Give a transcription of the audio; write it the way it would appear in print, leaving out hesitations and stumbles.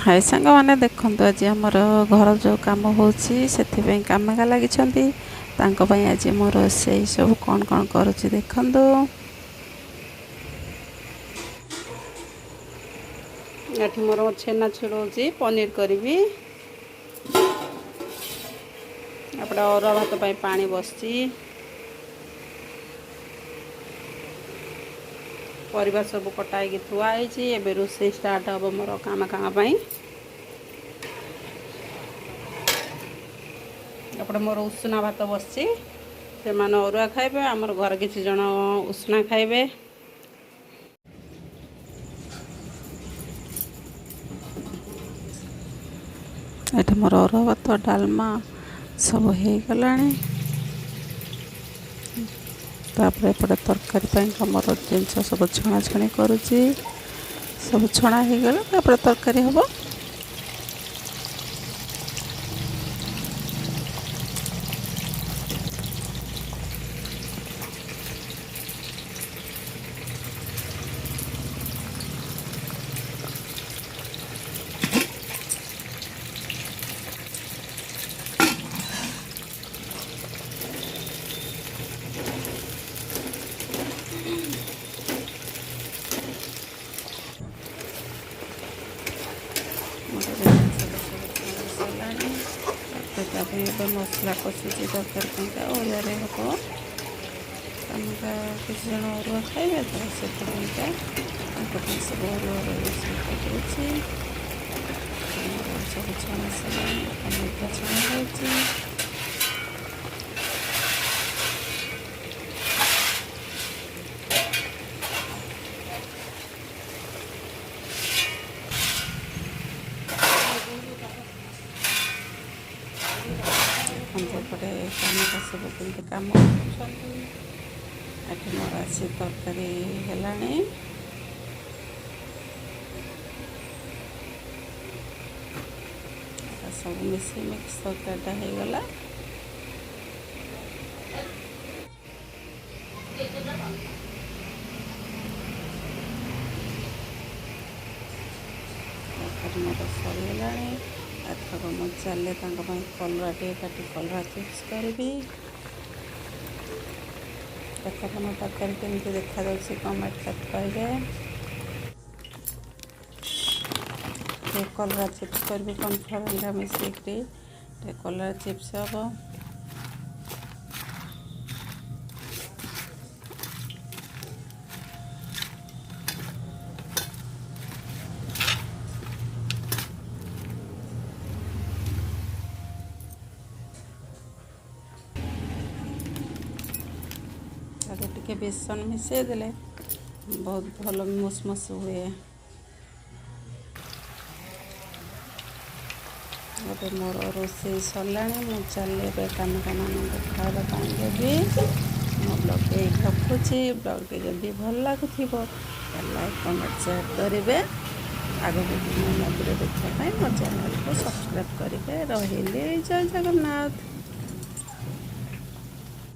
ହାଏ ସାଙ୍ଗମାନେ, ଦେଖନ୍ତୁ, ଆଜି ଆମର ଘର ଯେଉଁ କାମ ହେଉଛି, ସେଥିପାଇଁ କାମିକା ଲାଗିଛନ୍ତି। ତାଙ୍କ ପାଇଁ ଆଜି ମୁଁ ରୋଷେଇ ସବୁ କ'ଣ କ'ଣ କରୁଛି ଦେଖନ୍ତୁ। ଏଠି ମୋର ଛେନା ଛିଡ଼ଉଛି, ପନିର କରିବି। ଏପଟେ ଅରୁଆ ଭାତ ପାଇଁ ପାଣି ବସିଛି। ପରିବା ସବୁ କଟା ହେଇକି ଥୁଆ ହେଇଛି। ଏବେ ରୋଷେଇ ଷ୍ଟାର୍ଟ ହେବ ମୋର କାମ ପାଇଁ। ଏପଟେ ମୋର ଉଷୁନା ଭାତ ବସିଛି। ସେମାନେ ଅରୁଆ ଖାଇବେ, ଆମର ଘରେ କିଛି ଜଣ ଉଷୁନା ଖାଇବେ। ଏଠି ମୋର ଅରୁଆ ଭାତ, ଡାଲମା ସବୁ ହେଇଗଲାଣି। ତାପରେ ଏପଟେ ତରକାରୀ ପାଇଁ ମୋର ଜିନିଷ ସବୁ ଛଣାଛଣି କରୁଛି। ସବୁ ଛଣା ହେଇଗଲା, ତାପରେ ତରକାରୀ ହେବ। ମୋର ଜିନିଷ ସବୁ ଛଣା ସରିଲାଣି। ତାପରେ ତା ପାଇଁ ଏବେ ମସଲା କଷୁଛି ତରକାରୀ ପାଇଁକା। ଅରୁଆରେ ହେବ କାମିକା, କିଛି ଜଣ ଅରୁଆ ଖାଇବେ ତ, ସେଥିପାଇଁକା ତାଙ୍କ ପାଇଁ ସବୁ ଅରୁଆରେ ରୋଷେଇ କରିଦେଉଛି। ମୋର ସବୁ ଛଣା ସରିଲାଣି, ପନିରଟା ଛଣା ହେଉଛି। ଦେଖନ୍ତୁ, ଏପଟେ କାମିକା ସବୁ କେମିତି କାମ କରୁଛନ୍ତି। ଏଠି ମୋର ଆସି ତରକାରୀ ହେଲାଣି। ସବୁ ମିଶି ମିକ୍ସ ତରକାରୀଟା ହେଇଗଲା। ତରକାରୀ ମୋର ସରିଗଲାଣି। ଏଥରକ ମୁଁ ଚାଲେ ତାଙ୍କ ପାଇଁ କଲରା ଟିକେ କାଟି କଲରା ଚିପ୍ସ କରିବି। ଦେଖନ୍ତୁ, ମୋ ତରକାରୀ କେମିତି ଦେଖାଯାଉଛି, କମେଣ୍ଟ କରି କହିବେ। ଟିକେ କଲରା ଚିପ୍ସ କରିବି, କର୍ଣ୍ଣଫ୍ଲୋର୍ ହେରିକା ମିଶେଇକିରି ଟିକେ କଲରା ଚିପ୍ସ ହେବ। ତାକୁ ଟିକେ ବେସନ ମିଶାଇ ଦେଲେ ବହୁତ ଭଲ ମୁସମୁସ ହୁଏ। ଏବେ ମୋର ରୋଷେଇ ସରିଲାଣି। ମୁଁ ଚାଲିଲି ଏବେ କାମିକାମାନଙ୍କୁ ଖାଇବା ପାଇଁ ଦେବି। ମୋ ବ୍ଲଗ୍ଟି ଏଇଠି ରଖୁଛି। ବ୍ଲଗ୍ଟି ଯଦି ଭଲ ଲାଗୁଥିବ, ଲାଇକ୍, କମେଣ୍ଟ, ସେୟାର କରିବେ। ଆଗକୁ ବି ମୋ ଭିଡ଼ିଓ ଦେଖିବା ପାଇଁ ମୋ ଚ୍ୟାନେଲକୁ ସବସ୍କ୍ରାଇବ୍ କରିବେ। ରହିଲି, ଜୟ ଜଗନ୍ନାଥ।